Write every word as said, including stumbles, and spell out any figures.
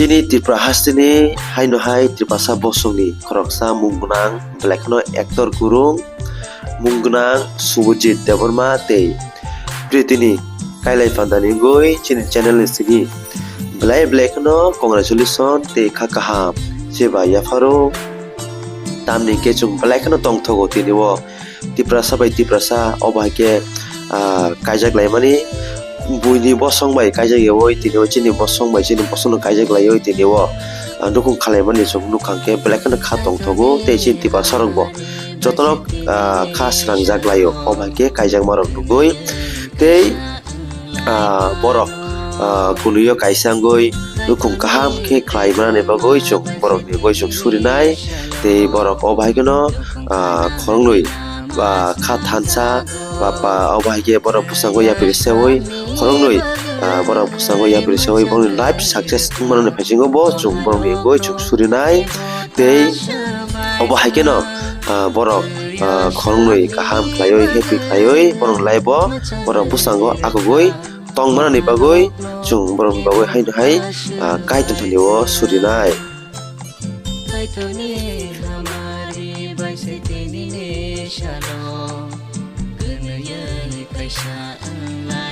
Chini Tripura hasteni haino hai Tiprasa bosongni khoroksa mung gwnang belai kheno actor gurung mung gwnang Subhajit Debbarma tei Pritini kailai pandani wngwi chini channel ni simi belai belai kheno congratulation tei kha kaham se bai yapharo. Tamni hwnkhe chwng belai kheno tongthogo tini o Tiprasa bai Tiprasa, obo hai khe, ah, kaijak laimani buini bosong bai kaijak yawi tini o chini bosong bai chini bosongno kaijak laiwi tini o, ah, nukhung khalaimani chwng nukha hwnkhe belai kheno kha tongthogo tei chini Tiprasa rokbo jotono, ah, kha srangjak laio, obo hai khe kaijakma rok nugwi tei, ah, borok, ah, kunui o kaisa wngwi nukhung kaham khe khlai manani bagwi chwng borokni bagwi chwng surinai tei borok obo hai kheno, ah, khoroknwi ba kha thansa ba, ba obo hai khe borok bwskango yapri seui khoroknwi, ah, borok bwskango yapri seui borokni life success wngmani phaisingo bo chwng borokni bagwi chwng surinai tei obo hai kheno, ah, borok, ah, khoroknwi kaham khlaiwi happy khlaiwi borok life o borok bwskango akugwi tongmanani bagwi chwng borokni bagwi haino hai, ah, Kaitor thani o surinai. Kaitorni hamari bai se tini ni salo kwnwi kaisa wngla.